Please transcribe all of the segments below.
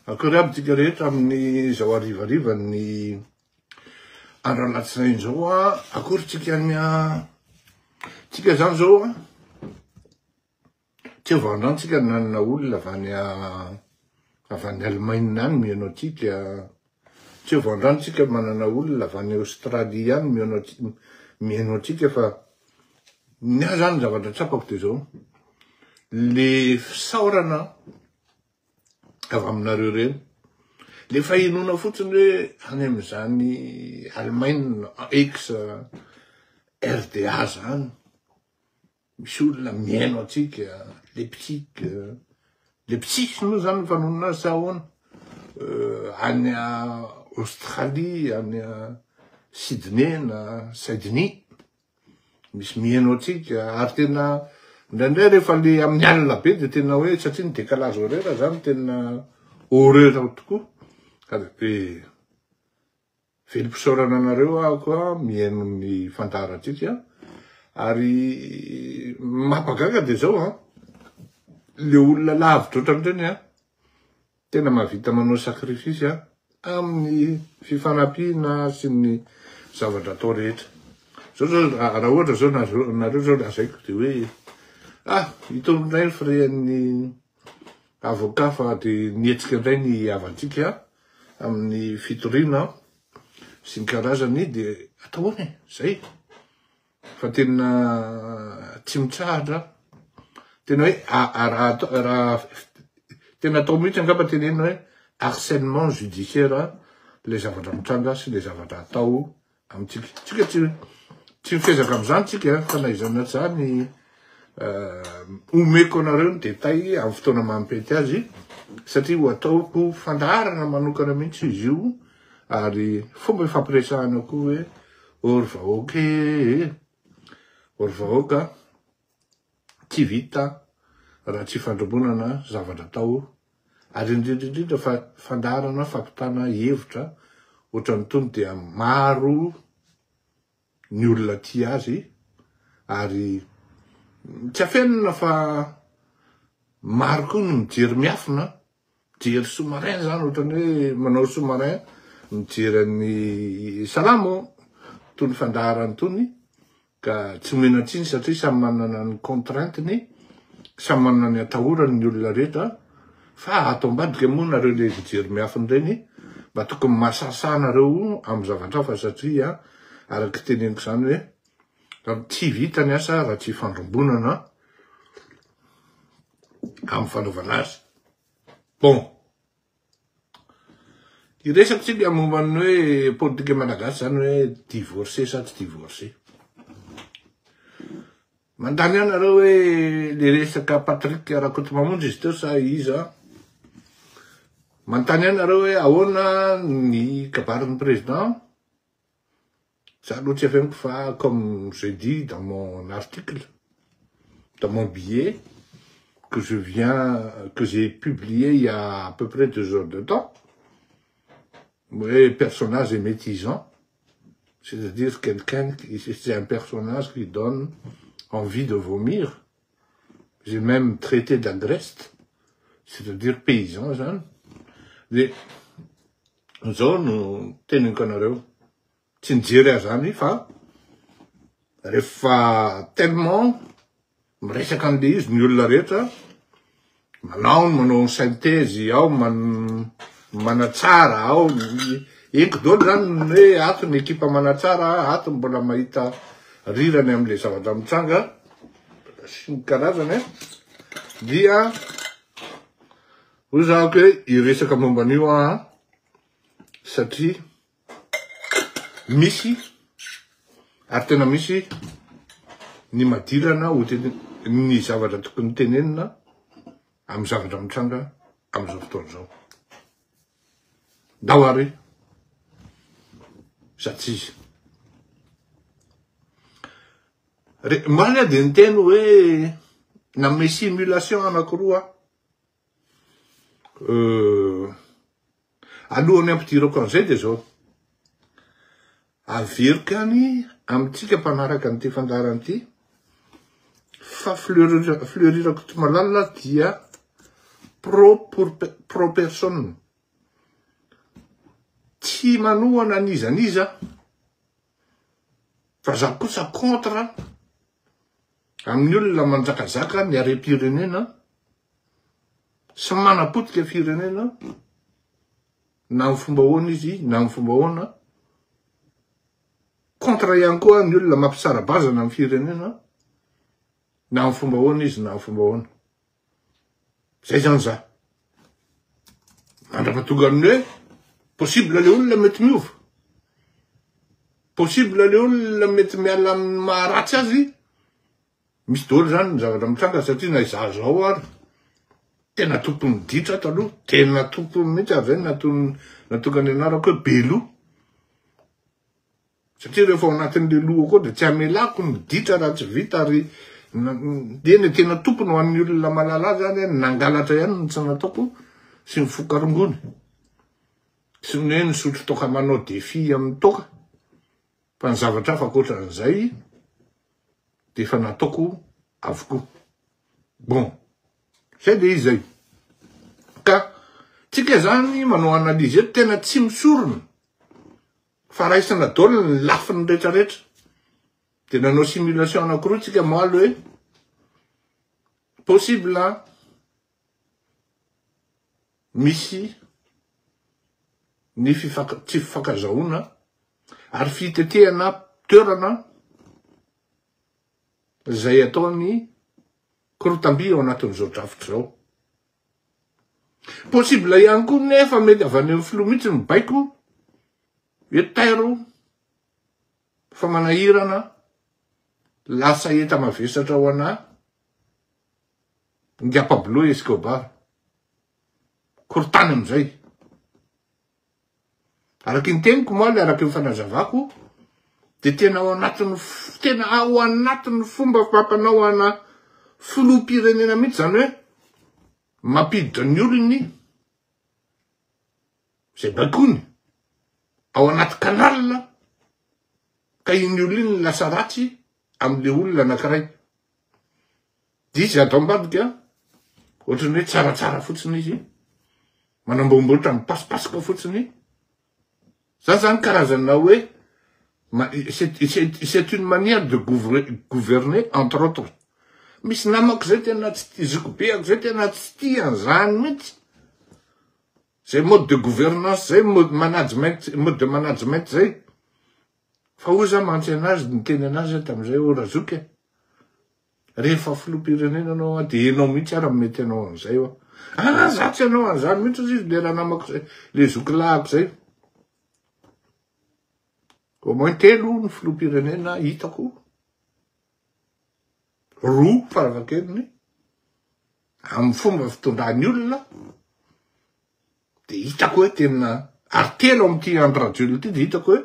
Akory aby tsika rehetra amin'ny izao harivariva ny andro alatsinainy izao a. Akory tsika ny a. Tsika zany zao a. Tsy vao androany tsika nanana olona avy any avy any Allemagne any mihaino antsika. Tsy vao androany tsika manana olona avy any Australie any mihaino mihaino antsika fa ny ahy zany zavatra tsapako de zao. Le fisaorana avy aminareo ireny. Le fahenoana fotsiny hoe any amin'izany Allemagne ex RDA zany, misy olona mihaino antsika, Leipzig, Leipzig moa zany ny fanonona azy sa ahoana? Euh, any Australie, any Sydney na Sydney. Misy mihaino antsika ary tena indraindray rehefa le amin'ny alina be de tena hoe satria ny décalage horaire zany tena horreur tokoa ka de velom-pisaorana anareo aho koa mihaino ny fandaharantsika ary mampagaga de zao an le olona lavitra ohatran'ireny an Tena mahavita manao sacrifice amin'ny fifanampiana sy ny zavatra atao rehetra. Zao zao raha ohatra zao nareo zao lazaiko de hoe ah itony indray ny frais-n'ny avocat fa de nihetsika indray ny havantsika amin'ny fitoriana sy ny karazany de atao ahoana e, zay. Fa tena tsy mitsahatra tena hoe raha raha tena atao mihitsy angamba tenenina hoe harcèlement judiciaire le zavatra mitranga sy le zavatra atao amintsika. Tsika tsy tsy mifezaka am'izany tsika fa na izany na tsy zany omeko anareo ny détail amin'ny fotoana mampety azy satria ho ataoko fandaharana manokana mihitsy izy io ary fomba ifampiresahana koa hoe O ry vahoaka ee, o ry vahoaka, tsy vita raha tsy ifandrombonana zavatra atao ary indrindra indrindra fa fandaharana fampitana hevitra ohatran'itony dia maro ny olona tia azy ary tsy afenina fa maro koa ny mijery miafina Mijery sous marin zany ohatrany hoe manao sous marin mijery an'ny salamo tony fandaharany tony ka tsy omena tsiny satria samy manana ny contrainte-ny samy manana ny atahorany ny olona rehetra fa ato ambadika moa nareo le mijery miafina ireny mba tokony mahasahasaha nareo amin'ny zavatra hafa satria araky teneniko zany hoe tsy vita ny asa raha tsy ifandrombonana amin'ny fanaovana azy. Bon. Hiresaka tsika momba ny hoe politika malagasy zany hoe divorcé sa tsy divorcé. Mandany ahy nareo hoe le resaka Patrick Rakotomamonjy izy teo sa iza? Manontany ahy nareo hoe ahoana ny kabarin'ny président? Za aloha tsy afeniko fa comme j'ai dit dans mon article, dans mon billet que je viens, que j'ai publié il y a à peu près deux heures de temps, hoe personnage émétisant, c'est-à-dire quelqu'un qui, c'est un personnage qui donne envie de vomir. J'ai même traité d'agreste, c'est-à-dire paysan zany. De zao no teneniko anareo, tsy nijery ahy zany fa rehefa tellement miresaka an'le izy ny olona rehetra, manao ny manao ny synthèse ao, manatsara ao, eniko daholo zany ny hoe ato ny ekipa manatsara, ato mbola mahita rirany am'le zavatra mitranga sy ny karazany, dia hoy zahako hoe hiresaka momba an'io aho satria misy ary tena misy ny madilana ho ny zavatra tokony tenenina amin'ny zavatra mitranga amin'izao fotoana izao. Ndao ary za tsy izy. Re, omaly aho dia niteny hoe nanome simulation anankiroa aho. Euh, alohan'ny hampidirako an'izay dia zao. Averiko ihany amintsika mpanaraka an'ity fandaharana ity fa Fleury Rakotomalala dia pro pour pro personne. Tsy manohana an'iza n'iza aho, fa za kosa contre amin'ny olona manjakazaka ny harem-pirenena sy manapotika firenena na amin'ny fomba ahoana izy na amin'ny fomba ahoana. Contre ihany koa ny olona mampisara-bazana ny firenena na amin'ny fomba ahoana izy na amin'ny fomba ahoana. Zay zany za. Mandrapatonga amin'ny hoe possible le olona mety miova. Possible le olona mety miala amin'ny maharatsy azy. Misy daholo zany ny zavatra mitranga satria na izaho zao ary tena tompon'ny ditra ato aloha, tena tompony mihitsy ary zay natony natonga ny anarako hoe Beloha. Satria rehefa ao anatin'le loha koa dia tsy amelako ny ditra raha tsy vita ary dia ny tena tompony ho an'ny olona malala azy zany nangalatra ihany ny tsy nataoko sy ny fokarongony sy ny hoe nisotro toaka manao défi amin'ny toaka fa ny zavatra hafa ankoatran'izay dia efa nataoko avokoa. Bon, zay le izy zay. Ka tsika zany manao analyse eto tena tsy misorona Fa raisina daholo ny lafiny rehetra rehetra. Dia nanao simulation anankiroa tsika omaly hoe possible misy ny tsy fifankazahoana ary fitetehana toerana izay ataony korotamby ao anatin'izao drafitra izao. Possible ihany koa nefa mety avy any amin'ny filoha mihitsy ny baiko hoe tairo fa manahirana lasa enta mavesatra ho anà Ingahy Pablo Escobar. Korontany amin'izay. Araky ny teniko moa araky ny fanazavako dia tena ao anatin'ny tena ao anatin'ny fomba fampanao ana filoham-pirenena mihitsy izany hoe mampiditra ny olony izay baikoiny ao anaty canal ka iny olona iny lasa ratsy amin'le olona anankiray. Dia izy ato ambadika ohatran'ny hoe tsaratsara fotsiny izy, manamboamboatra mipasipasoka fotsiny. Za zany karazana hoe c'est une manière de gouverner entre autres. Misy namako zay tena tsy tia, zokibeako zay tena tsy tia an'izany mihitsy. Zay mode de gouvernance zay, mode management, mode de management zay. Fa hoy za mantsy anazy, niteny anazy aho tamizay, ô razoky e, Rehefa filoham-pirenena anao an, dia enao mihitsy ara mety hanao an'izay oa. Ah, za tsy hanao an'izany mihitsy ozy izy, le ranamako zay, le zokilahako zay. Au moins telo ny filoham-pirenena hitako, roa farafahakeliny, amin'ny fomba fitondrany olona, dia hitako hoe tena, ary telo amin'ity Andry Rajoelina ity dia hitako hoe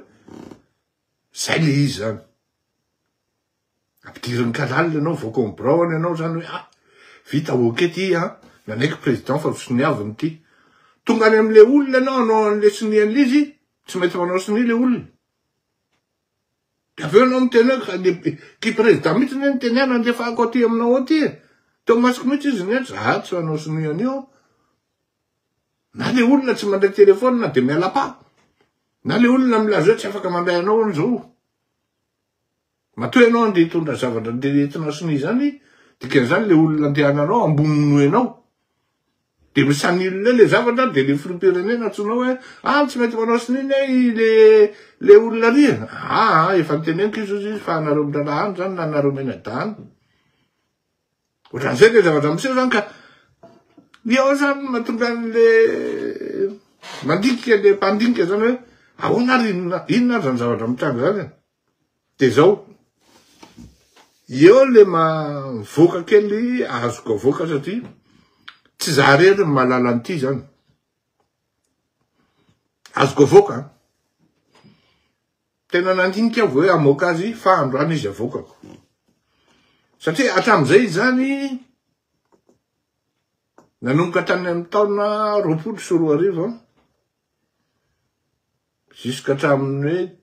zay le izy zany. Ampidirin'ny canal ianao, mivoaka ao amin'ny birao any ianao zany hoe ah, vita ok ty an, nanaiky président fa soniaviny ty. Tonga any amin'le olona ianao hanao an'le sonia an'le izy, tsy mety manao sonia le olona. De avy eo ianao miteny hoe le ki président mihitsy ne niteny ahy nandefako aty aminao aty e. Teo masoko mihitsy izy niantso, za tsy hanao sonia an'io. Na le olona tsy mandray téléphone de miala pa. Na le olona milaza hoe tsy afaka mandray anao hono zao. Matoa ianao andeha hitondra zavatra andeha entinao sonia izany, dikan'izany le olona andehananao ambony noho ianao. De mi-s'annule eo le zavatra de le filoham-pirenena antsoinao hoe ah tsy mety manao sonia ne i le le olona ary e. Ah, ah efa niteneniko izy ozy izy fa anareo miraharaha any zany na anareo mianadahy any. Ohatran'izay le zavatra miseho zany ka eo zany mahatonga an'le mandinika le mpandinika zany hoe ahoana ary inona inona ary zany zavatra mitranga zany e. De zao, eo le mivoaka kely azoko avoaka satria tsy za rery ny mahalala an'ity zany. Azoko avoaka an. Tena nandinika aho vao hoe hamoaka azy fa androany izy avoakako. Satria hatramin'izay izany nanomboka tany amin'ny taona 2020 jusqu'à hatramin'ny hoe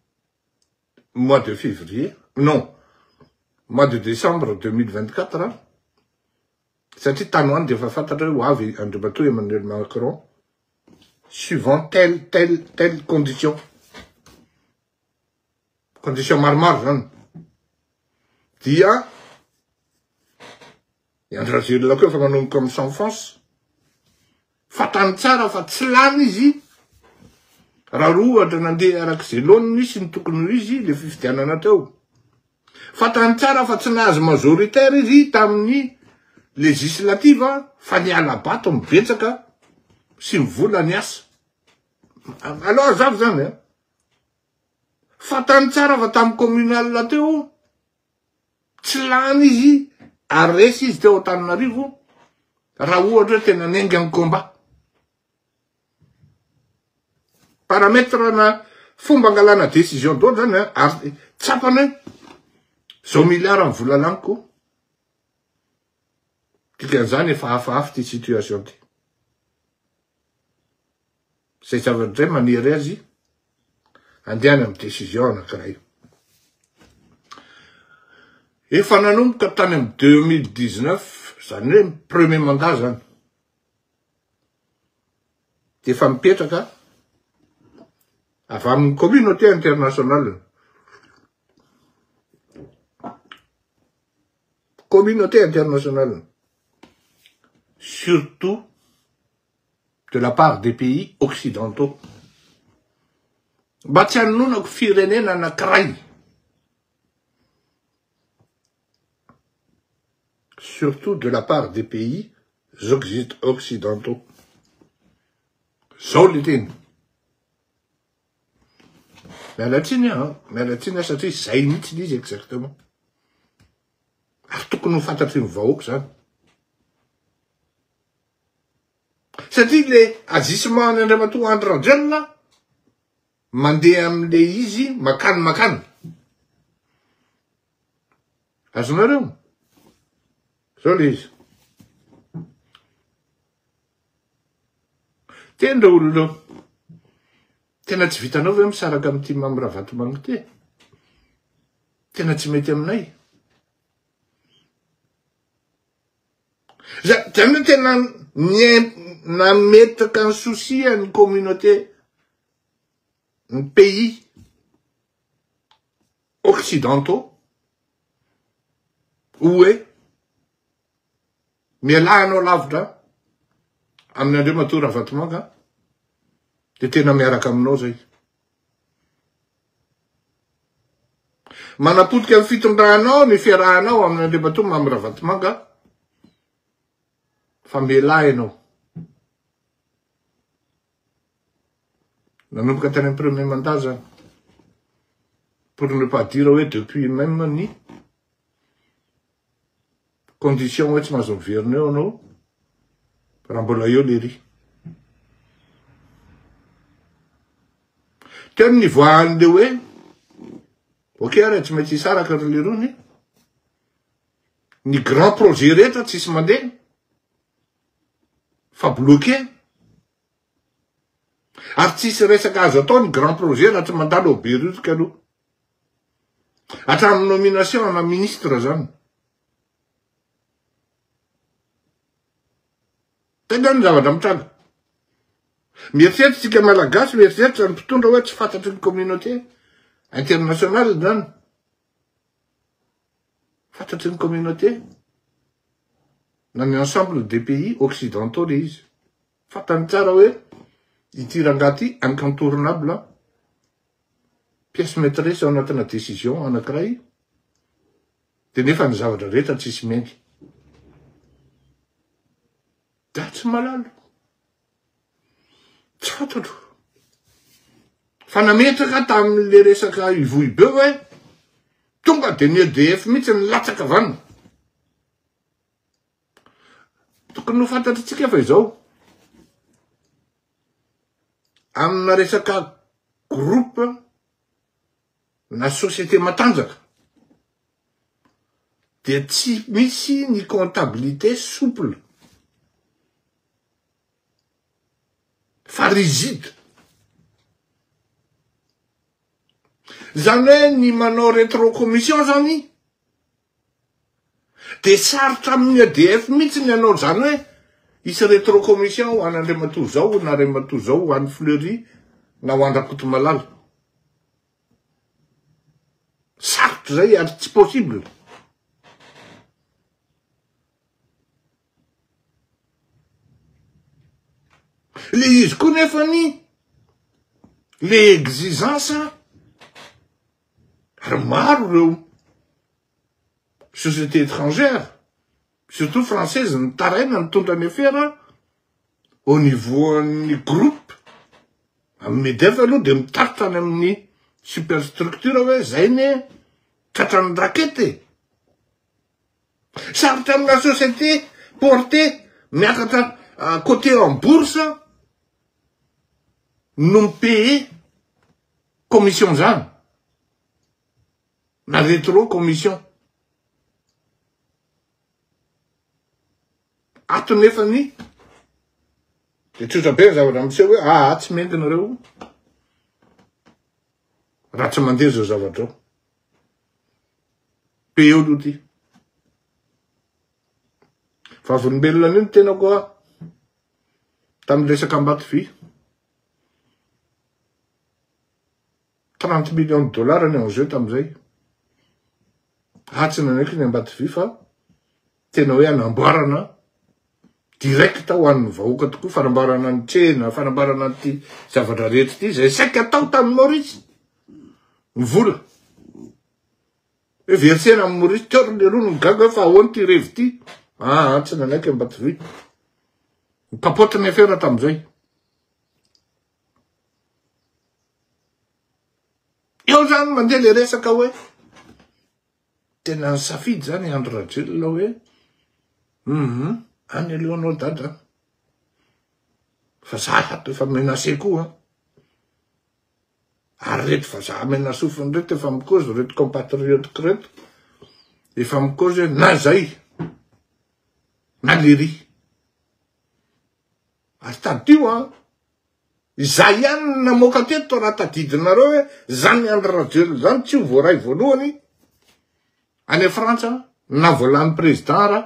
mois de février, non, mois de décembre 2024, satria tany ho any dia efa fantatra hoe ho avy Andriamatoa Emmanuel Macron. suivant telle telle telle condition. Condition maromaro zany. Dia i Andry Rajoelina koa efa manomboka mi-s'enfonce. Fantany tsara fa tsy lany izy raha ohatra nandeha araka izay laoniny sy ny tokony ho izy le fifidianana teo. Fantany tsara fa tsy nahazo majoritaire izy tamin'ny législative fa ny hala-bato no betsaka sy ny vola niasa. Aleo hazava zany a. Fantany tsara fa tamin'ny communal teo tsy lany izy ary resy izy teo Antananarivo raha ohatra hoe tena niainga ny combat. Paramètre na fomba angalana décision daholo zany an, ary tsapany hoe zao milliard ny vola laniko, dikan'izany efa hafahafa ity situation ity. Zay zavatra zay manery azy andeha any amin'ny décision anankiray. Efa nanomboka tany amin'ny 2019, zany hoe premier mandat zany, dia efa mipetraka avy amin'ny communauté internationale. Communauté internationale. Surtout de la part des pays occidentaux. Mba tsy hanononako firenena anankiray. Surtout de la part des pays occidentaux. Zao le teny. Miala tsiny aho, miala tsiny aho satria zay mihitsy le izy exactement. Ary tokony ho fantatry ny vahoaka zany. Satria le agissement an'i Andriamatoa Andry Rajoelina mandeha amle izy makany makany. Azonareo? Zao le izy. Teny reo olona reo. Tena tsy vitanao ve misaraka amin'ity Mamy Ravatomanga ity e? Tena tsy mety aminay. Zany hoe tena nametraka ny souci an'ny communauté, ny pays occidentaux hoe mialà anao lavitra amin'ny Andriamatoa Ravatomanga dia tena miaraka aminao zay. Manapotika ny fitondranao ny fiarahanao amin'ny Andriamatoa Mamy Ravatomanga fa mialà ianao. Nanomboka tany amin'ny premier mandat zany. Pour ne pas dire hoe depuis même ny condition hoe tsy mahazo miverina eo anao raha mbola eo lery. Teo ny nivoahan'le hoe ok ary tsy maintsy hisaraka ry lerony ny grand projet rehetra tsisy mandeha fa bloqué ary tsisy resaka azo atao ny grand projet raha tsy mandalo ao Behoririka aloha. Hatramin'ny nomination ana ministre zany. Tena ny zavatra mitranga. Mieritreritra tsika malagasy, mieritreritra ny mpitondra hoe tsy fantatry ny communauté internationale zany. Fantatry ny communauté na ny ensemble des pays occidentaux le izy. Fantany tsara hoe ity rangahy ity incontournable, pièce maitresse ao anatina décision anakiray, de nefa ny zavatra rehetra tsisy miainga. Za tsy mahalala. Tsy fantatro. Fa nametraka tamin'le resaka Ivohibe hoe tonga de ny EDF mihitsy nilatsaka avy any. Tokony ho fantatritsika fa izao, amina resaka groupe na société matanjaka dia tsy misy ny comptabilité souple fa rigide. Izany hoe ny manao rétrocommission zany Dia sarotra amin'ny EDF mihitsy ny hanao izany hoe hisy rétrocommission ho an'Andriamatoa zao na Andriamatoa zao ho an'i Fleury na ho an-dRakotomalala. Sarotra zay ary tsy possible. Le izy koa nefany le exigence ary maro ireo société étrangère surtout française nitaraina nitondra ny afera au niveau an'ny groupe amin'ny MEDEF aloha de mitaritra any amin'ny superstructure hoe zay ne tratran'ny rakety e. Sarotra amina société portée miakatra coté en bourse no mi-payer commission zany na rétro commission. Ato nefany de tsotra be ny zavatra miseho hoe aa tsy mety nareo raha tsy mandeha zao zavatra zao. Be eo aloha ty. Vavolombelona an'io ny tenako a tamin'ny resaka Ambatovy. 30 millions de dollars ny enjeu tamin'izay. Ah, tsy nanaiky ny Ambatovy fa tena hoe anamboarana direct ho an'ny vahoaka tokoa, fanamboarana ny tsena, fanamboarana an'ity zavatra rehetra ity, izay saika atao tamin'i Maurice. Ny vola. Hoe versena amin'i Maurice, teo ry leroa no gaga hoe fa ahoana ity revy ity. Ah, tsy nanaiky Ambatovy. Nikapoty ny afera tamin'izay. Eo zany mandeha le resaka hoe tena nisafidy zany Andry Rajoelina hoe hum any aloha anao dada fa za ato efa menacé koa ary reto vazaha menasofiny reto efa mikozy reto compatriote reto efa mikozy hoe na zay na lery ary tadidio an Izaho ihany no namoaka teto raha tadidinareo hoe zany Andry Rajoelina zany tsy ho voaray voalohany any Frantsa na voalany président ara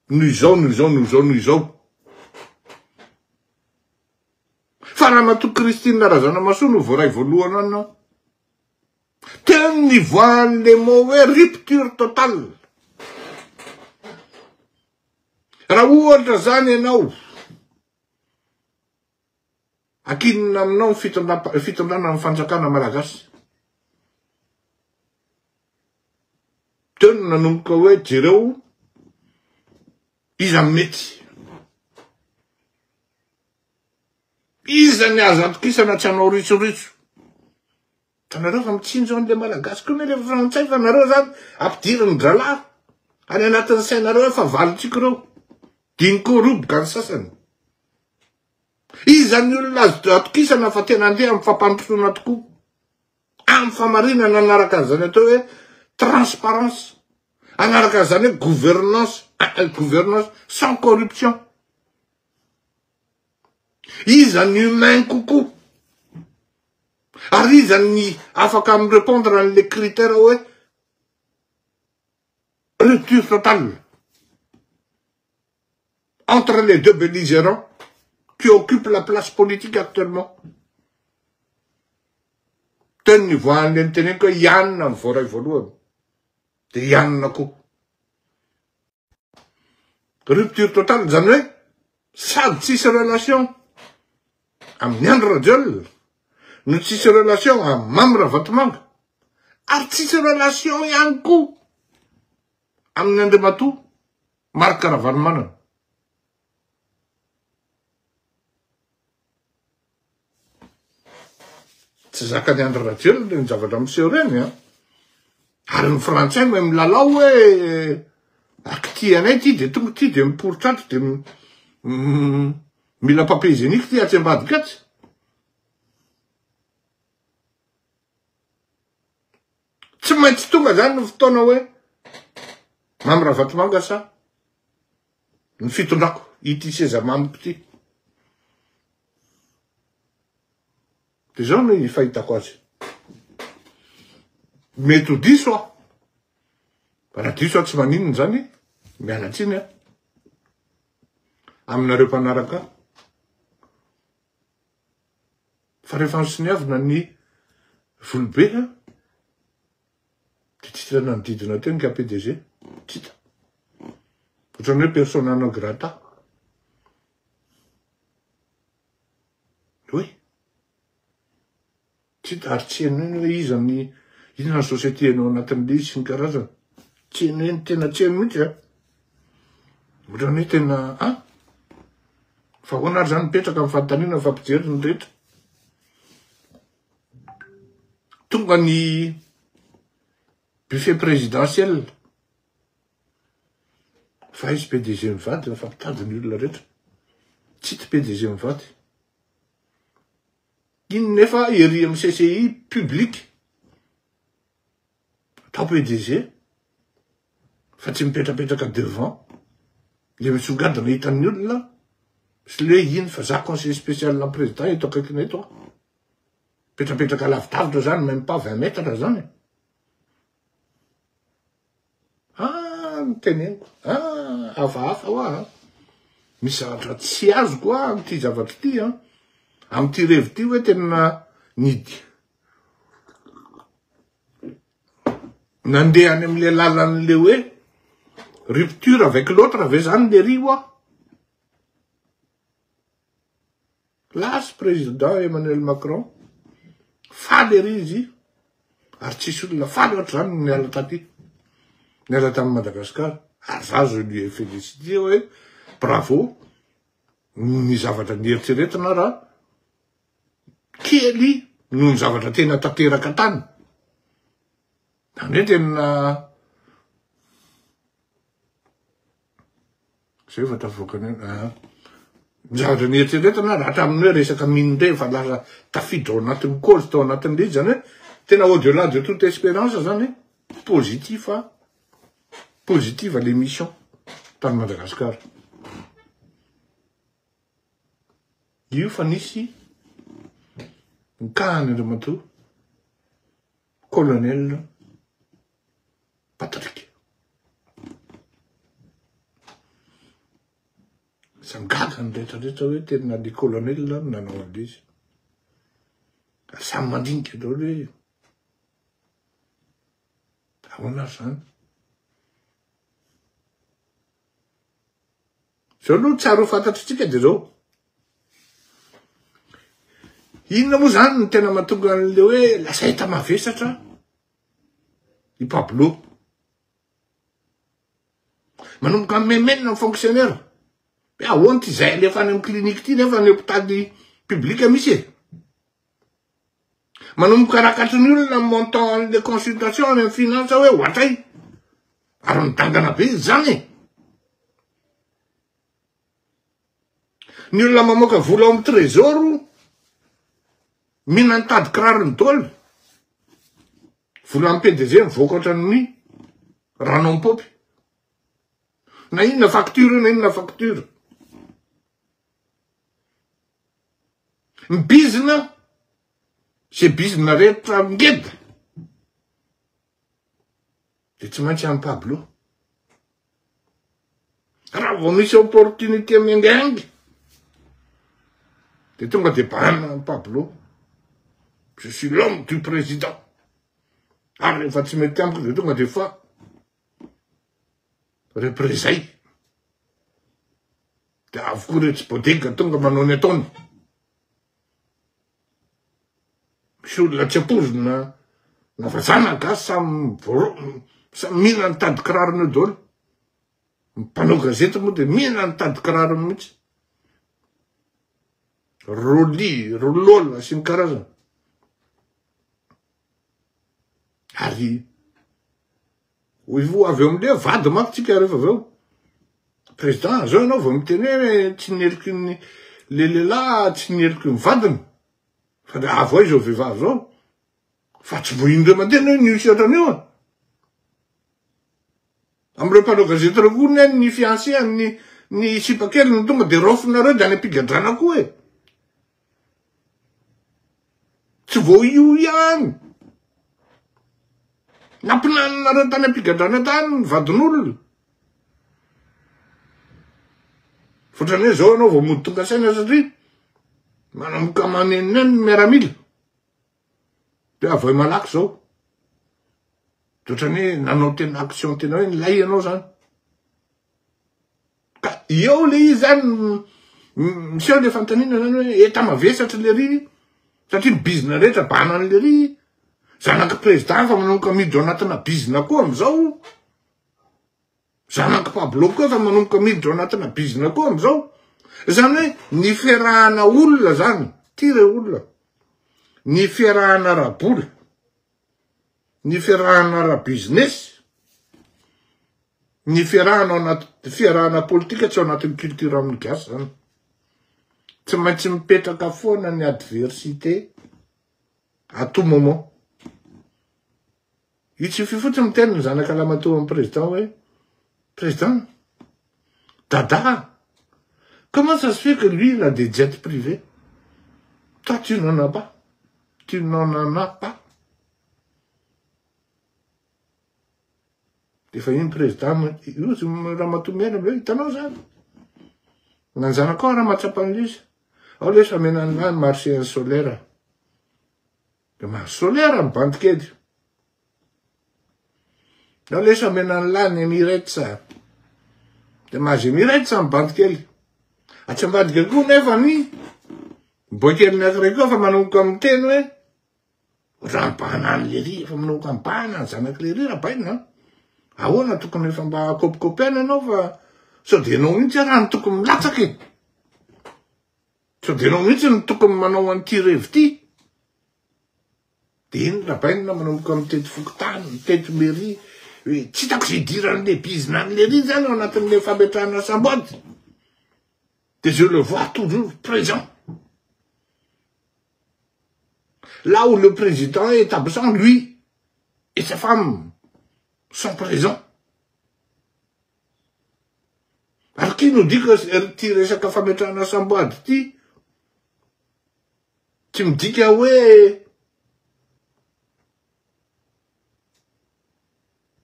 noho izao noho izao noho izao noho izao. Fa Ramatoa Christine Razanamahasoa no voaray voalohany any an. Teo ny nivoahan'le mot hoe rupture totale. Raha ohatra zany ianao, akinina aminao ny fitondrana ny fanjakana malagasy. Teo no nanomboka hoe jereo iza mety. Iza ny azo atokisana tsy hanao ritsoritso. Fa nareo fa mitsinjo an'le malagasy koa le frantsay fa nareo zany ampidirin'ny dralahy any anatin'ny sainareo hoe fahavalontsika ireo. Diny koa roboka ny sasany. Iza ny olona azo atokisana fa tena andeha amin'ny fampandrosoana tokoa. Amin'ny famarinana anaraka an'izany atao hoe transparence. Anaraka an'izany hoe gouvernance, gouvernance sans corruption. Iza ny humain kokoa. Ary iza ny afaka mi-répondre an'le critère hoe rupture totale entre les deux belligérants qui occupent la place politique actuellement. Teo ny nivoahan'le niteneniko hoe Ianona ny voaray voalohany. De Ianona koa. Rupture totale zany hoe sady tsisy relation amin'i Andry Rajoelina no tsisy relation amin'i Mamy Ravatomanga ary tsisy relation ihany koa amin'ny Andriamatoa Marc Ravalomanana. Tsy zakan'i Andry Rajoelina ireny zavatra miseho ireny an. Ary ny frantsay mahay milalao hoe akitihanay ity de tonga ity de miporitra ato de mila papier hygiénique ity atsy ambadika atsy. Tsy maintsy tonga zany ny fotoana hoe Mamy Ravatomanga sa ny fitondrako ity seza mamiko ity. De zao no fahitako azy. Mety ho diso aho. Raha diso aho tsy maninona zany, miala tsiny aho. aminareo mpanaraka ahy. Fa rehefa nosoniavina ny volobe a, de tsy hita nanodidina teo ny KPDG, tsy hita. Ohatran'ny hoe persona non grata. Oui. Tsy hita ary tsy heno eny hoe iza ny inona ny société enao anatin'le izy sy ny karazany. Tsy heno eny, tena tsy heno mihitsy a. Ohatran'ny hoe tena a. Fa ahoana ary zany mipetraka ny fanontaniana mifampijery ny rehetra. Tonga ny buffet présidentiel. Fa izy PDG mivady mifampitady ny olona rehetra. Tsy hita PDG mivady. Iny nefa ery amin'ny CCI public atao PDG fa tsy mipetrapetraka devant le misongadina hitan'ny olona sy le hoe iny fa za conseiller spécial ny président eto akaikiny eto a mipetrapetraka lavidavitra zany même pas 20 mètres zany. Ah, ny teneniko. Ah, hafahafa hoa an. Misy zavatra tsy azoko hoa amin'ity zavatra ity an. Amin'ity revy ity hoe tena nidy. Nandeha any amin'le lalan'le hoe rupture avec l'autre ve zany le ry hoa? Lasa président Emmanuel Macron, faly ery izy ary tsisy olona faly ohatr'izany no niala taty, niala tamin'i Madagascar. Ary za je lui ai félicité hoe bravo, ny zavatra nieritreretina raha kely noho ny zavatra tena tanteraka tany. Zany hoe tena Zay efa tafavoaka ny ah. Ny zavatra nieritreretina raha hatramin'ny hoe resaka minerai efa lasa tafiditra ao anatin'ny cause tao anatin'ilay izy zany hoe tena au delà de toute espérance zany positif positive l'émission tany Madagascar. Io fa nisy nikahany Andriamatoa colonel Patrick. Samy gaga ny rehetra rehetra hoe tena le colonel no nanao an'ilay izy. Ary samy mandinika daholo hoe ahoana ary zany. Zao aloha tsara ho fantatritsika de zao. Inona moa zany no tena mahatonga an'le hoe lasa enta mavesatra i Pablo. Manomboka mimemenina ny fonctionnaire. Hoe ahoana ty zay alefa any amin'ny clinique ty nefa ny hôpitaly public misy e. Manomboka rakatry ny olona ny montant an'le consultation any amin'ny finance hoe ohatray. Ary midangana be izy zany e. Ny olona mamoaka vola ao amin'ny trésor mihina ny tady kirarony daholo. Vola amin'ny PDG mivoaka ohatran'ny rano am-paopy. Na inona facture io na inona facture. Ny bizina, ze bizina rehetra ngeda de tsy maintsy any Pablo. Raha vao misy opportunité miaingainga de tonga de bahana an'i Pablo. Je suis l'homme du président. Ary rehefa tsy mety amiko de tonga de fa représailles. De avy koa retsy bodega tonga manao ny ataony. Misy olona tsy ampoizina na vazaha na gasy samy samy mihina ny tady kirarony eo daholo. Ny mpanao gazety moa dia mihina ny tady kirarony mihitsy. Rolly, Rolola sy ny karazany. Ary ho avy eo amle vady manko tsika rehefa avy eo. Président, zao ianao vao miteny hoe tsy neliky ny le lehilahy tsy neliky ny vadiny. Fa de avo aiza io vehivavy zao? Fa tsy vao indray mandeha anie nisy ohatran'io e. Amin'ireo mpanao gazety ireo koa anie ny fiancé an'ny ny sipa kely no tonga de raofinareo de any am-pigadrana koa e. Tsy vao io ihany. Nampinaninareo tany am-pigadrana tany ny vadin'olona. Ohatrany hoe zao ianao vao mody tonga saina satria manomboka manenoneno ny miaramila. De avoay malaky zao. De ohatrany hoe nanao tena action tena hoe nilay ianao zany. Ka eo le izy zany miseho le fanontaniana zany hoe eta mavesatra le ry satria ny bizina rehetra banan'le ry zanaky président efa manomboka miditra ao anatina bizina koa amizao. Zanak'i Pablo koa efa manomboka miditra ao anatina bizina koa amizao. Zany hoe ny fiarahana olona zany, ty re olona, ny fiarahana ara-bola, ny fiarahana ara-business, ny fiarahana ao anaty fiarahana politika tsy ao anatin'ny culture amin'ny gasy zany. Tsy maintsy mipetraka foana ny adversité à tout moment. Il suffit fotsiny miteny ny zanaka lamatoa amin'ny président hoe président, dada, comment ça se fait que lui il a des jets privés, toi tu n'en as pas, tu n'en en as pas. Efa iny président io ramatoa miaina hoe hitanao zany. Na ny zanakao raha mahatsapa an'ilay izy. Ao lesy amena ny lahy marché insolaire. De mahazo solaire ny bandy kely. Ao lesy amena ny lahy ny Emirates. De mahazo Emirates ny bandy kely. Atsy ambadika koa nefa ny boy kely anankiray koa fa manomboka miteny hoe ohatran'ny banany lery, efa manomboka mibahana ny zanak'i lery rabaina. Ahoana tokony efa mba kopikopena ianao fa sao de ianao mihitsy raha no tokony milatsaka e. Sao dia ianao mihitsy no tokony manao an'ity revy ity? Dia iny Rabainina manomboka mitety fokontany, mitety mairie, hoe tsy hitako izay idiran'le bizina an'le ry zany ao anatin'le fametrahana samboady. Dia je le vois toujours présent. Là où le président est absent, lui et sa femme sont présents. Ary qui nous dit que ity resaka fametrahana samboady ity tsy midika hoe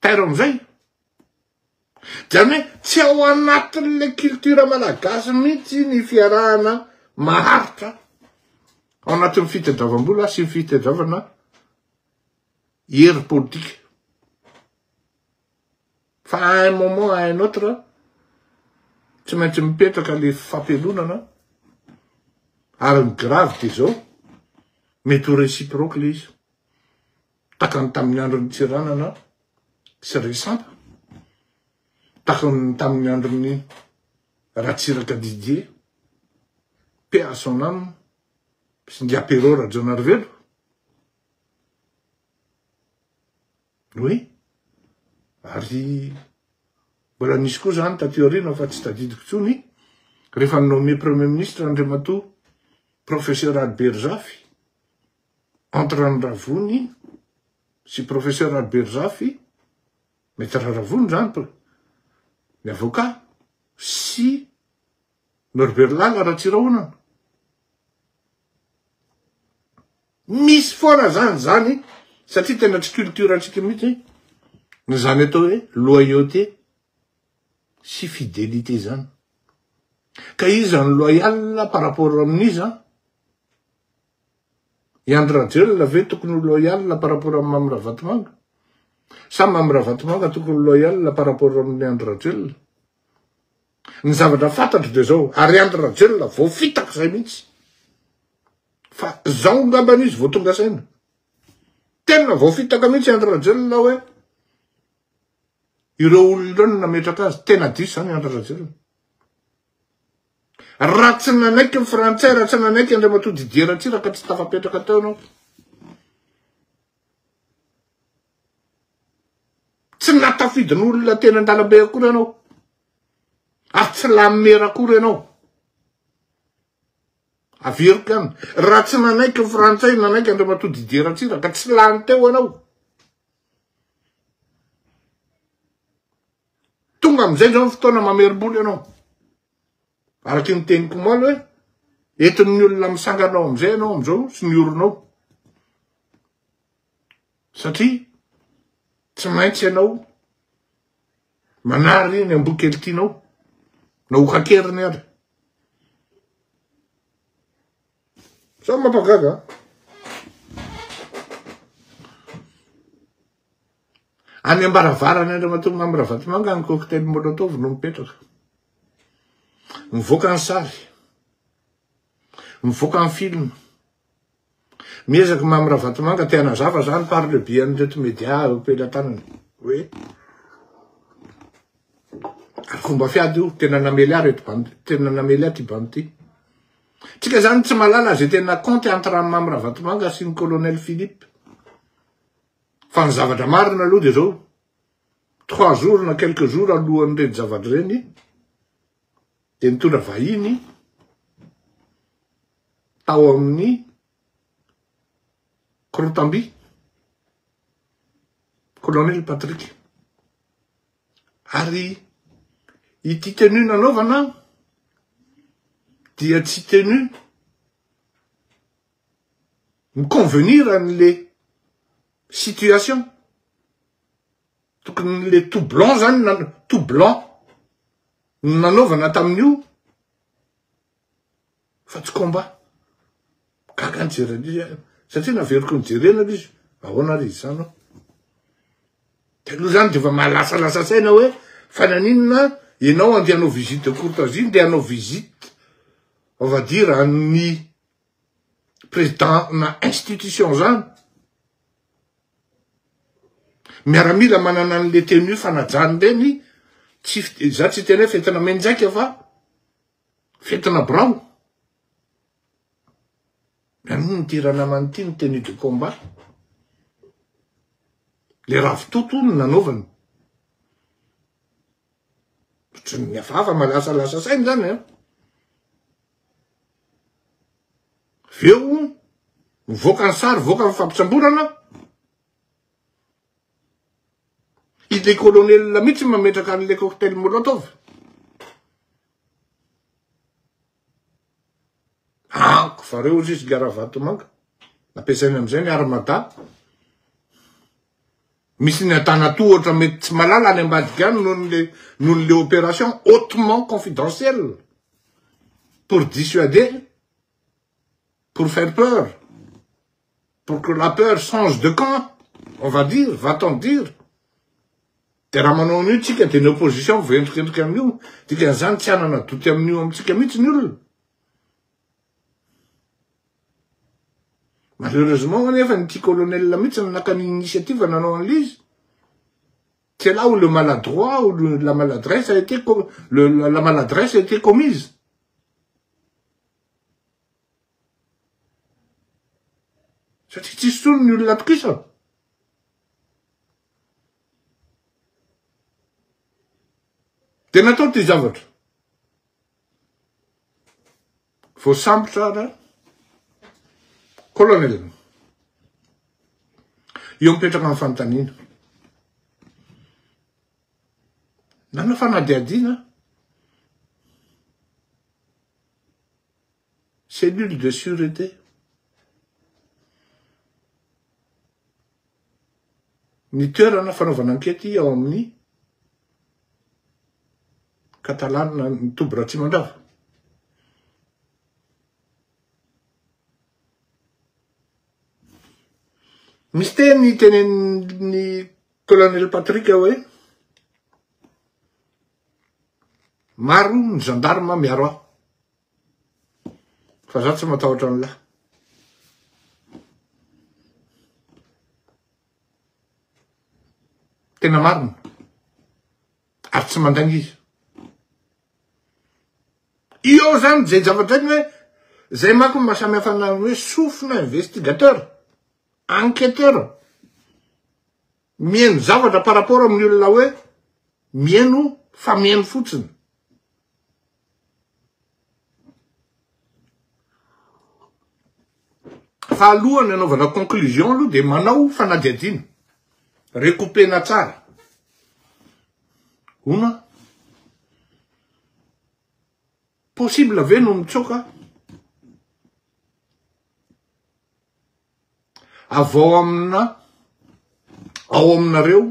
tairo amizay? Zany hoe tsy ao anatin'le culture malagasy mihitsy ny fiarahana maharitra ao anatin'ny fitadiavam-bola sy ny fitadiavana hery politika. Fa à un moment à un autre, tsy maintsy mipetraka le fampelonana, ary ny grave de zao, mety ho réciproque le izy. Takany tamin'ny andron'ny Tsiranana sy Resampa, takany tamin'ny andron'ny Ratsiraka Didier, paix à son âme, sy Ngia Pierrot Rajaonarivelo. Oui, ary mbola nisy koa zany taty aoriana fa tsy tadidiko tsony, rehefa nommé premier ministre Andriamatoa Professeur Albert Zafy, entre an'i Ravony sy Professeur Albert Zafy, Maître Ravony zany, ny avocat, sy Norbert Lala Ratsirahonana. Misy foana zany zany satria tena tsy culture antsika mihitsy ny zany atao hoe loyauté sy fidélité zany. Ka iza ny loyal par rapport amin'iza? I Andry Rajoelina ve tokony ho loyal par rapport amin'i Mamy Ravatomanga? Sa Mamy Ravatomanga tokony ho loyal par rapport amin'i Andry Rajoelina? Ny zavatra fantatro dia zao, ary Andry Rajoelina voafitaka izay mihitsy. Fa zao ngambany izy vao tonga saina. Tena voafitaka mihitsy Andry Rajoelina hoe ireo olona ireo no nametraka azy. Tena diso izany Andry Rajoelina. Raha tsy nanaiky ny frantsay, raha tsy nanaiky Andriamatoa Didier Ratsiraka tsy tafapetraka teo ianao. Tsy natafidin'olona teny an-dalambe akory ianao. Ary tsy lany mera akory ianao. Averiko ihany. Raha tsy nanaiky ny frantsay, nanaiky Andriamatoa Didier Ratsiraka, tsy lany teo ianao. Tonga amin'izay izao ny fotoana mamerim-bola ianao. Araky ny teniko omaly hoe, entin'ny olona misangana ao amin'izay ianao amin'izao sy ny orinao. Satria tsy maintsy ianao manary ny amboa kely tianao, na ho kakeriny ary. Zao mampagaga an. Any am-baravarana Andriamatoa Mamy Ravatomanga ny cocktail molotov no mipetraka. Mivoaka ny sary. Mivoaka ny film. Miezaka Mamy Ravatomanga te hanazava zany par le biais an'ireto média eo am-pelatanany hoe ary fomba fiady io tena namely ahy reto bandy tena namely ahy ty bandy ty. Tsika zany tsy mahalala ze tena compte entre an'i Mamy Ravatomanga sy ny colonel Philippe. Fa ny zavatra marina aloha dia zao, trois jours na quelques jours alohan'ireny zavatra ireny dia nitondra vahiny tao amin'ny Korotamby, Colonel Patrick. Ary ity tenue nanaovana dia tsy tenue mi-convenir an'le situation. Tokony le tout blanc zany, tout blanc no nanaovana tamin'io fa tsy combat. Gaga nijery an'izy aho, satria naveriko nijerena ilay izy, ahoana ary izy izany ao? Dia aloha zany dia efa mahalasalasa saina hoe fa naninona ianao andeha hanao visite de courtoisie, ndeha hanao visite on va dire an'ny président na institution zany. Miaramila manana an'le tenue fanajany ireny, tsy, za tsy hiteny hoe fentina menjaika fa fentina birao. Naninona ity ranamana ity ny tenue de combat? Le ravitoto no nanaovany. Ohatran'ny hafahafa malasalasa saina zany an. Avy eo mivoaka ny sary, mivoaka ny fampisamborana. Ilay colonel mihitsy mametraka an'ilay cocktail molotov. Anko fa reo ozy izy Ravatomanga. Nampiasainy amizay ny armada. Misy ny antanatohatra mety tsy malala any ambadika any noho ny noho le opération hautement confidentielle pour dissuader, pour faire peur, pour que la peur change de camp, on va dire, va-t-on dire. Dia raha manao an'io tsika dia ny opposition voendrikendrika amin'io, dikan'izany tsy hanana doute amin'io amintsika mihitsy ny olona. Malheureusement anefa ny ity colonel mihitsy no naka ny initiative nanao an'ilay izy. C'est là où le maladroit ou le, la maladresse a été le, la, la maladresse a été commise. Satria tsisy tsony ny olona atokisana. Dia natao ty zavatra. Voasambotra ra colonel. Eo mipetraka ny fanontaniana. Nanao fanadihadiana cellule de sûreté. Ny toerana fanaovana ankety ao amin'ny Catalan ny toby Ratsimandrava. Misy teny tenenin'ny Colonel Patrick hoe maro ny gendarme miaro ahy fa za tsy matahotra an'lah. Tena marina. Ary tsy mandainga izy. Io zany zay zavatra iny hoe zay manko ny mahasamy hafa ny hoe sofina investigateur, enquêteur. Mihaino zavatra par rapport amin'ny olona hoe mihaino fa mihaino fotsiny. Fa alohan'ny anaovana conclusion aloha dia manao fanadihadiana. Recoupena tsara. Hono an. Possible ve no mitsoaka avy ao amina ao aminareo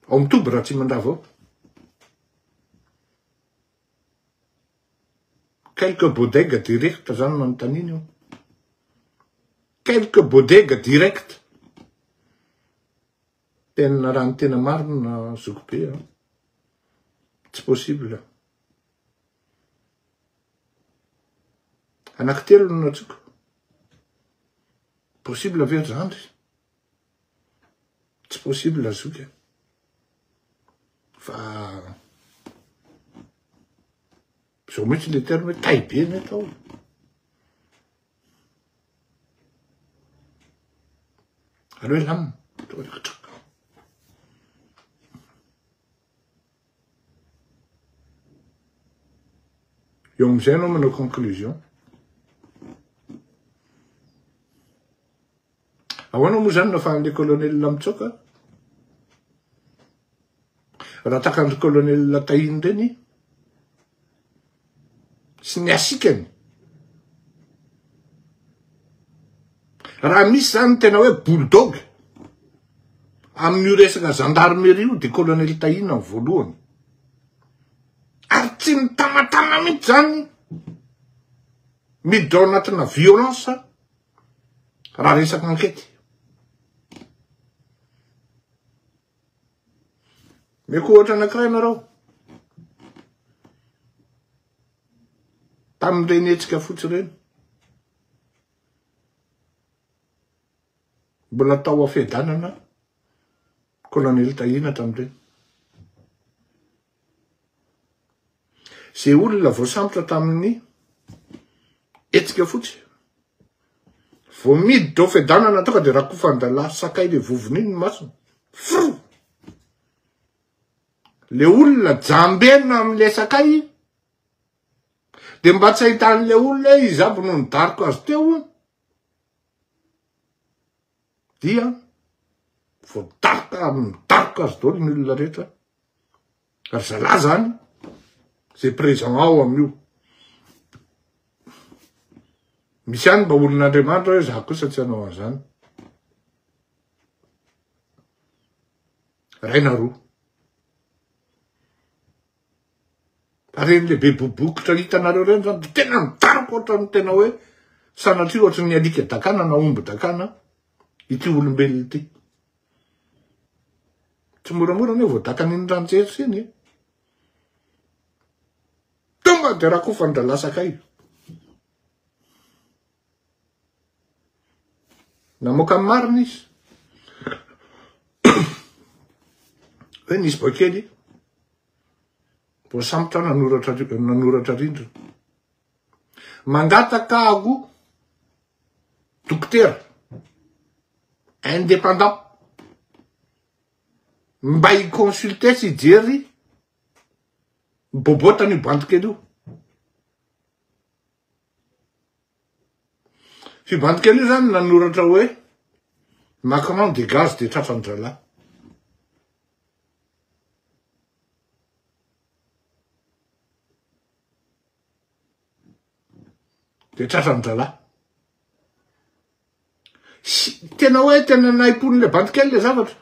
ao amin'ny toby Ratsimandrava ao? Quelque bodega direct zany no anontaniana io. Quelque bodega direct. Tena raha ny tena marina zoky be a. Tsy possible. Anaky telo no natsoko. Possible ve ry zandry? Tsy possible zoky a. Fa zao mihitsy le terme hoe tay be ny atao. Aleo hilamina. Tonga de katraka. Eo amizay anao manao conclusion. Ahoana moa zany nafahan'le colonel mitsoaka? Raha takan'ry colonel Tahina ireny sy ny hasikany, raha misy zany tena hoe bulldog amin'io resaka gendarmerie io de colonel Tahina ny voalohany. Ary tsy mitamatama mihitsy zany miditra ao anatina violence raha resaka ankety. Meko ohatra anankiray nareo. Tamin'ireny hetsika fotsy ireny. Mbola tao Fiadanana Colonel Tahina tamin'ireny. Ze olona voasambotra tamin'ny hetsika fotsy. Vao miditra ao Fiadanana tonga dia rakofan-drahalahy sakay le vovony iny ny masony. Fro! Le olona jambena amin'ilay sakay dia mba tsy ahitan'ilay olona hoe iza aby no nidaroka azy teo dia voadaroka midaroka azy daholo ny olona rehetra. Ry zalahy zany zay présent ao amin'io. Misy ihany mba olon'Andriamanitra hoe za kosa tsy hanao an'izany. Ray na roa. Fa reny le be bobokotra hitanareo reny zany de tena midaroka ohatran'ny tena hoe sanatria ohatran'ny alika dakana na omby dakana ity olombelona ity. Tsy moramora anie vao dakan'iny ranjery iny e. Tonga de rakofan-dralasakay. Namoaka ny marina izy. Hoe nisy boakely voasambotra nanoratra nanoratra rindrina. Mangataka aho dokotera indépendant mba hi-consulter sy hijery bobotany io bandy kely io. Io bandy kely io zany nanoratra hoe Macron dégage de tratran-dralahy. De tratran-dralahy. Tena hoe tena nahimpon'ilay bandy kely le zavatra.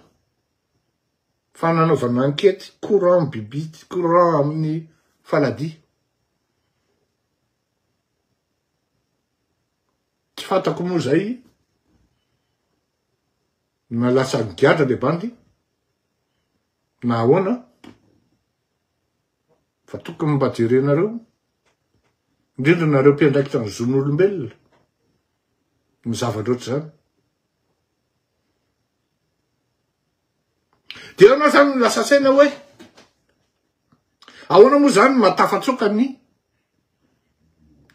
Fa nanaovana ankety courant bibity, courant amin'ny faladia. Tsy fantako moa zay na lasa nigadra le bandy na ahoana fa tokony mba jerenareo indrindra nareo mpiandraikitra ny zon'olombelona ny zavatra ohatr'izany. Dia anao zany no lasa saina hoe ahoana moa zany matafatsoaka ny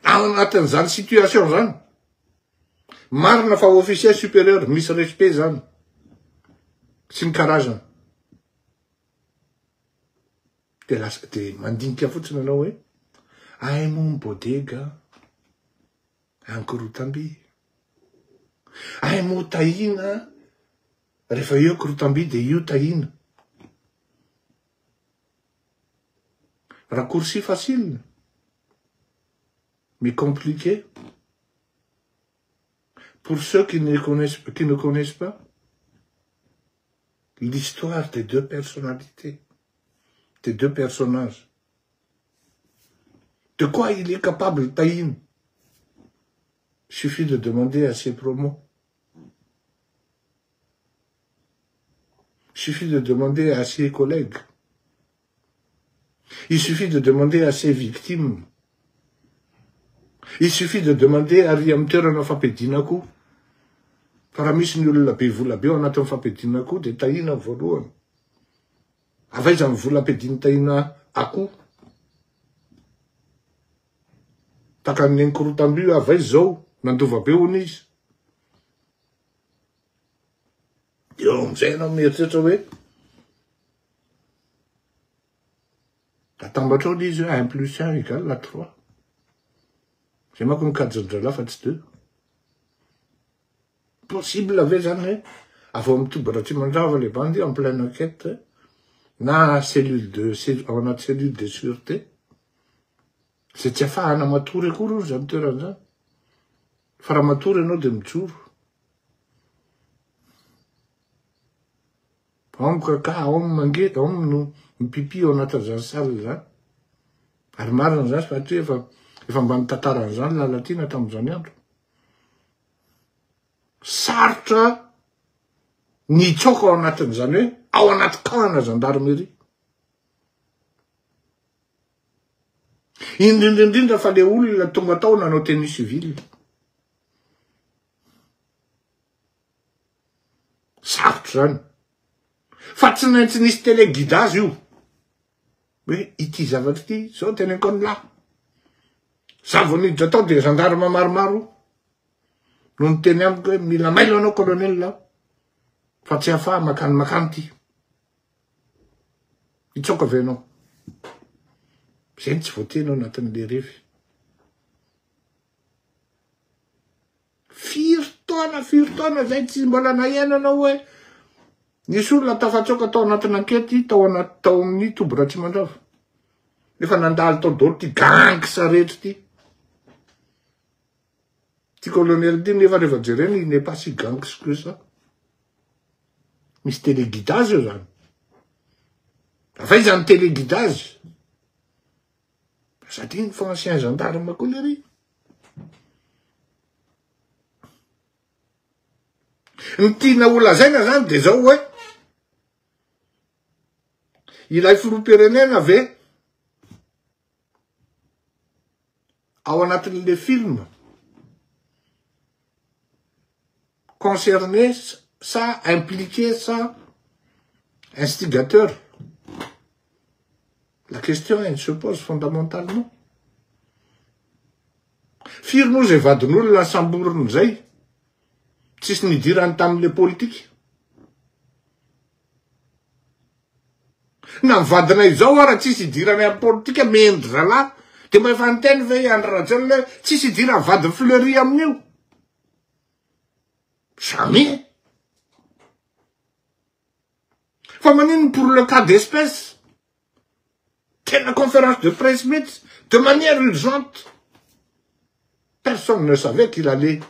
ao anatin'izany situation zany. Marina fa officier supérieur misy respect zany sy ny karazany. De lasa de mandinika fotsiny anao hoe ay moa bodega ankorotamby. Ay moa tahina Rehefa eo korotamby dia io tahina. Raccourci facile mais compliqué pour ceux qui ne connaissent, qui ne connaissent pas l'histoire des deux personnalités, des deux personnages. De quoi il est capable Tahina? Suffit de demander à ses promos. Suffit de demander à ses collègues. Il suffit de demander à ses victimes. Il suffit de demander ary amin'ny toerana fampiadiana koa. Fa raha misy ny olona be vola be ao anatin'ny fampiadiana koa dia Tahina voalohany. Avy aiza ny vola ampiadian'i Tahina akoho? Takan'i Neny Korotamby io avy aiza izao? Nandova be hono izy. Eo amin'izay ianao mieritreritra hoe atambatrao ilay izy hoe un plus un égale à trois. Izay manko ny kajin-drahalahy fa tsy deux. Possible ve zany hoe avy ao amin'ny toby Ratsimandrava le bandy en pleine enquête na cellule de ao anaty cellule de sûreté zay tsy afahana matory akory hono zany toerana zany fa raha matory ianao de mijoro ao mikaka ao mangeta ao no mipipi ao anatin'izany salle zany ary marina zany satria efa efa mba nitantaran'izany Lalatiana tamin'izany andro Sarotra ny hitsoaka ao anatin'izany hoe ao anaty camp-na gendarmerie. Indrindra indrindra fa le olona tonga tao nanao tenue civile. Sarotra zany. Fa tsy maintsy nisy téléguidage io. Hoe ity zavatra ity, zao teneniko an'lah. Za vao niditra tao dia gendarme maromaro no niteny amiko hoe mila mailo anao colonel fa tsy afaha makany makany ty. Hitsoaka ve anao? Zay ny tsy voateny ao anatin'le revy. Firy taona, firy taona zay tsy mbola naheno anao hoe nisy olona tafatsoaka tao anatina ankety tao anaty tao amin'ny toby Ratsimandrava. Nefa nandalo tao daholo ty gangs rehetra ty. Ty colonel ty nefa rehefa jerena il n'est pas si gangs que ça. Misy téléguidage eo zany. Avy aiza ny téléguidage? Aza adino fa ancien gendarme koa lery. Ny tiana ho lazaina zany de zao hoe ilay filoham-pirenena ve ao anatin'le film concerné sa impliqué sa instigateur La question elle se pose fondamentalement. Firy moa zay vadin'olona samboriny zay tsisy nidirany tamin'le politika. Na ny vadinay izao ara tsisy idirany amin'ny politika mendry zalahy. De mba efa niteny ve i Andry Rajoelina hoe tsisy idiran'ny vadin'i Fleury amin'io? Jamais. Fa manino pour le cas d'espèce? Tena conférence de presse mihitsy, de manière urgente. Personne ne savait qu'il allait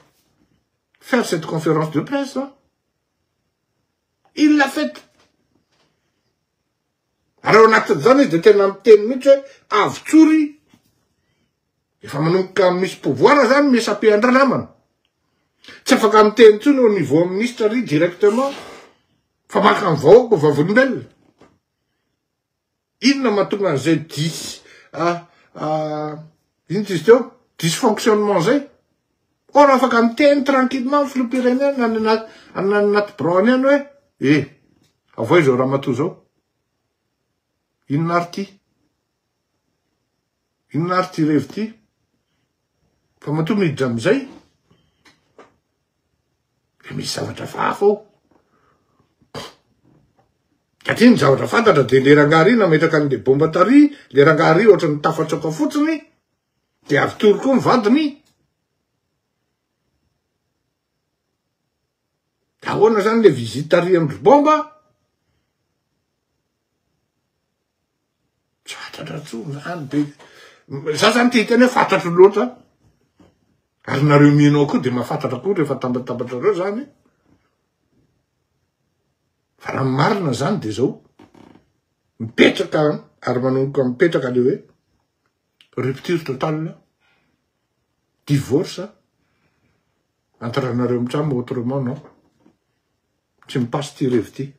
faire cette conférence de presse. Hein? Il l'a faite. Ary ao anatin'izany izy de tena miteny mihitsy hoe avotsory efa manomboka misy pouvoir zany mi-échapper an-dranamana. Tsy afaka miteny intsony au niveau ministre ry directement fa maka ny vahoaka ho vavolombelona. Inona mahatonga an'izay dis ah, ah, inona izy teo? Dysfonctionnement zay. Or afaka miteny tranquillement ny filoham-pirenena any anaty any anaty birao any any hoe eh avoay izao ramatoa izao. Inona ary ty? Inona ary ty revy ty? Fa matoa miditra amizay de misy zavatra hafahafa ao. Satria ny zavatra fantatra de le rangahy ry nametraka an'le bomba tary, le rangahy ry ohatran'ny tafatsoaka fotsiny, de avy tory koa ny vadiny. De ahoana zany le visite tary amin-dry bomba? Tsy fantatra intsony zany be. Za zany te hiteny hoe fantatro loatra. Ary nareo mino ao koa de mahafantatra koa rehefa tambatambatrareo zany. Fa raha ny marina zany de zao. Mipetraka ary manomboka mipetraka le hoe. Rupture totale, divorce entre anareo mitsam autrement non. Tsy mi-passe ty revy ty.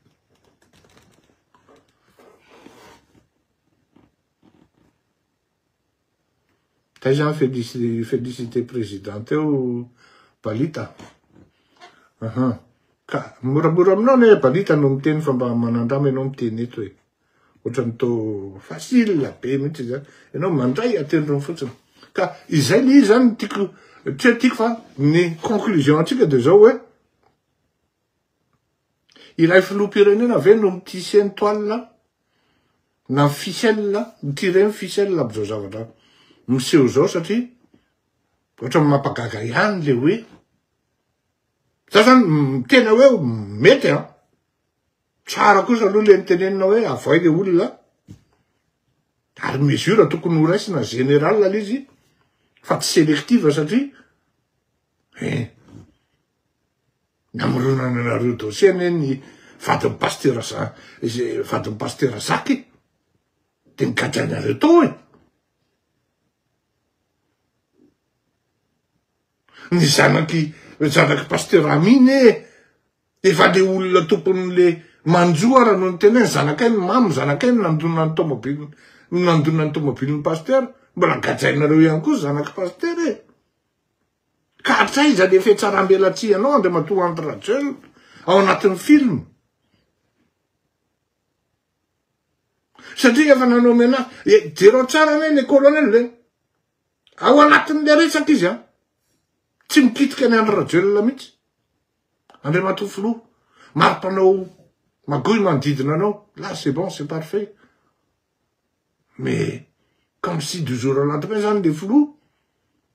Taiza ny félicité président teo Balita? Aha. Ka moramora aminao anie Balita no miteny fa mba manandrama ianao miteny eto e. Ohatran'ny toa facile be mihitsy izany. Ianao mandray atendrony fotsiny. Ka izay le izy zany no tiako, tsy hoe tiako fa ny conclusion antsika de zao hoe, ilay filoham-pirenena ve no mi-tisser ny toile na ny ficelle, mi-tirer ny ficelle amin'izao zavatra miseho izao satria ohatran'ny mampagaga ihany le hoe, za zany tena hoe mety an. Tsara kosa aloha le nitenenina hoe avoay le olona ary mesure tokony ho raisina général le izy fa tsy sélective satria eh namoronana anareo dossier anie ny vadin'ny pasitera za vadin'ny pasitera Zaky de nigadrainareo tao e. Ny zanaky zanaky pasitera Amine e Efa le olona tompon'le manjo ara no niteny hoe ny zanakay no mamo, ny zanakay no nandona ny tomobile, nandona ny tomobilin'ny pasitera. Mbola gadrainareo ihany koa zanak'i pasitera e. Ka hatraiza le fihatsaram-belatsihy anao Andriamatoa Andry Rajoelina ao anatin'ny film? Satria efa nanao menace. E, jereo tsara anie le colonel e. Ao anatin'le resaka izy an. Tsy mikitika an'i Andry Rajoelina mihitsy. Andriamatoa Filoha, maro mpanao magouille manodidina anao, là c'est bon, c'est parfait. Mais comme si du jour au lendemain zany le filoha,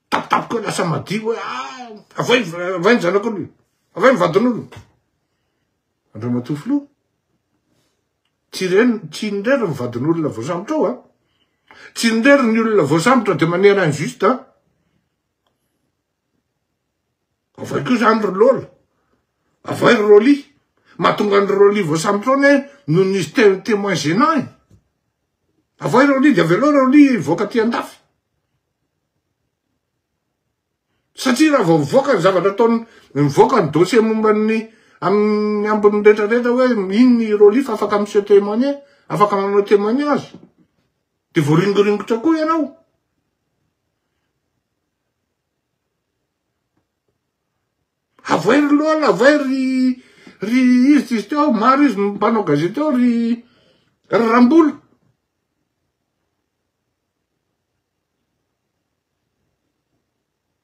tampotampoka eo lasa madio hoe ah, avay, avay ny zanak'olona, avay ny vadin'olona. Andriamatoa Filoha, tsy ireny, tsy iny irery ny vadin'olona voasambotra ao an. Tsy iny irery ny olona voasambotra de manière injuste an. Avay koa zany ry Lola, avay ry Rolly. Mahatonga an'i Rolly voasambotra ao anie noho ny izy témoin gênant e. Avay Rolly de avelao Rolly hivoaka aty andafy. Satria raha vao mivoaka ny zavatra ataony, mivoaka ny dossier momba ny amin'ny ambiny rehetrarehetra hoe iny i Rolly fa afaka mi-se témoigner, afaka manao témoignage. De voaringoringotra koa ianao. Avay ry Lola, avay ry ry izy izy teo, maro izy mpanao gazety eo ry ry Rambola.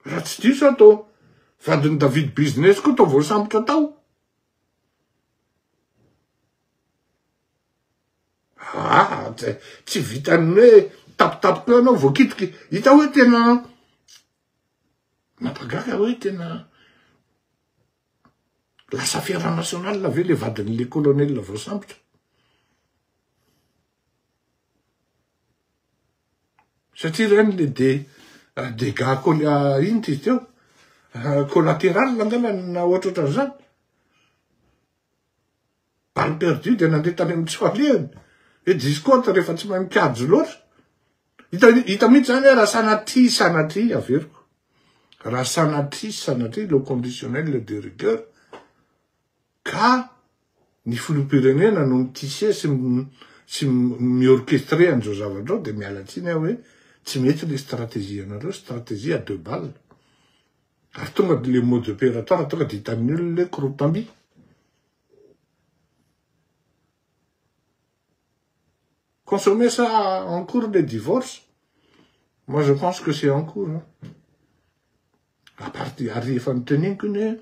Raha tsy diso aho to vadin'i David Business koa to voasambotra tao. Ah, tsy vitan'ny hoe tapitapiko eo anao voakitiky. Hita hoe tena mampagaga hoe tena lasa affaire nationale ve le vadin'le colonel voasambotra. Satria ireny le de dégâts col ino ty izy teo collatéral angamba na ohatrohatran'izany. Balle perdue dia nandeha tany amin'ny tsy falehany. Hoe discote rehefa tsy mahay mikajy loatra. Hita, hita mihitsy zany hoe raha sanatria, sanatria, averiko. Raha sanatria, sanatria, le conditionnel de rigueur, ka ny filoham-pirenena no mi-tisser sy, sy mi-orchestrer an'izao zavatra izao, dia miala tsiny aho hoe tsy mety le stratégie anareo, stratégie à deux balles. Ary tonga de le mode opératoire tonga de hitan'ny olona hoe korotam-by. Consommer ça en cours le divorce? Moi je pense que c'est en cours. Hein. À partir ary efa noteneniko iny hoe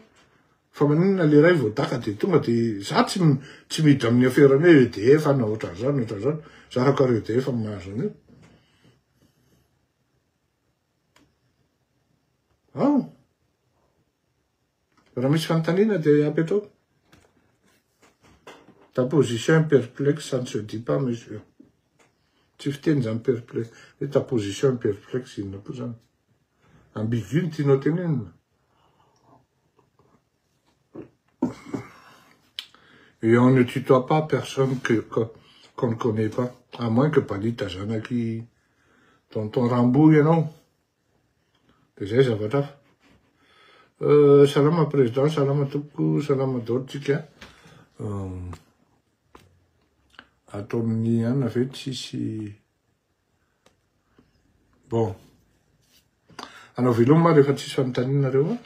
fa maninona le ray vao daka de tonga de za tsy tsy miditra amin'ny affaire ny hoe EDF na ohatran'izany na ohatran'izany za raha karaha EDF mahazo an'io. Ao. Raha misy fanontaniana dia apetrao. Ta position est perplexe, ça ne se dit pas, monsieur. Tsy fiteny zany perplexe. Hoe ta position est perplexe, inona koa zany? Ambigu ny tianao tenenina. Et on ne tutoie pas personne que qu'on ne connaît pas, à moins que Balita zanaky. Tonton Rambo ianao. De zay zavatra hafa. Euh, salama président, salama tompoko, salama daholo tsika. Euh, ato amin'ny anona ve tsisy bon. Anao veloma rehefa tsisy fanontaniana nareo.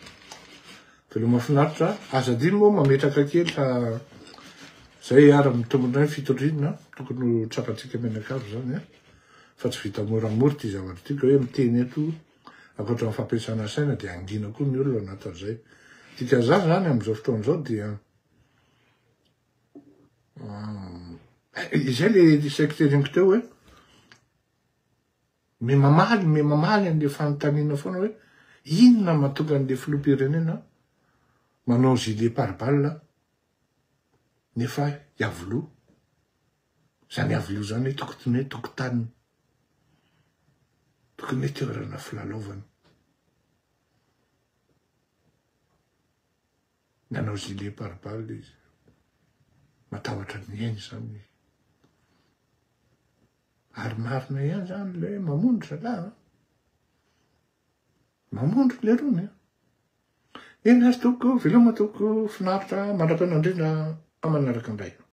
Veloma finaritra. Aza adino moa mametraka kely fa zay ary mitombo indray ny fitoriana. Tokony ho tsapantsika mianakavy zany eh. Fa tsy vita moramora ity zavatra ity ka hoe miteny eto ankoatra ny fampiasana saina dia hangina koa ny olona anatin'izay. Dikan'izany zany amin'izao fotoana izao dia izay le saiko teneniko teo hoe me mamaly me mamaly an'le fanontaniana foana hoe inona mahatonga an'le filoham-pirenena manao gilet pare-balle nefa Iavoloha. Zany Iavoloha zany hoe tokotony hoe tokotaniny. Tokony hoe toerana filalaovana. Nanao gilet pare-balle izy. Matahotra ny ainy zany izy. Ary marina ihany zany le hoe mamono zalahy an. Mamono lerony an. Eny ary tompoko, veloma tompoko, finaritra mandra-pihaona indrindra manaraka indray.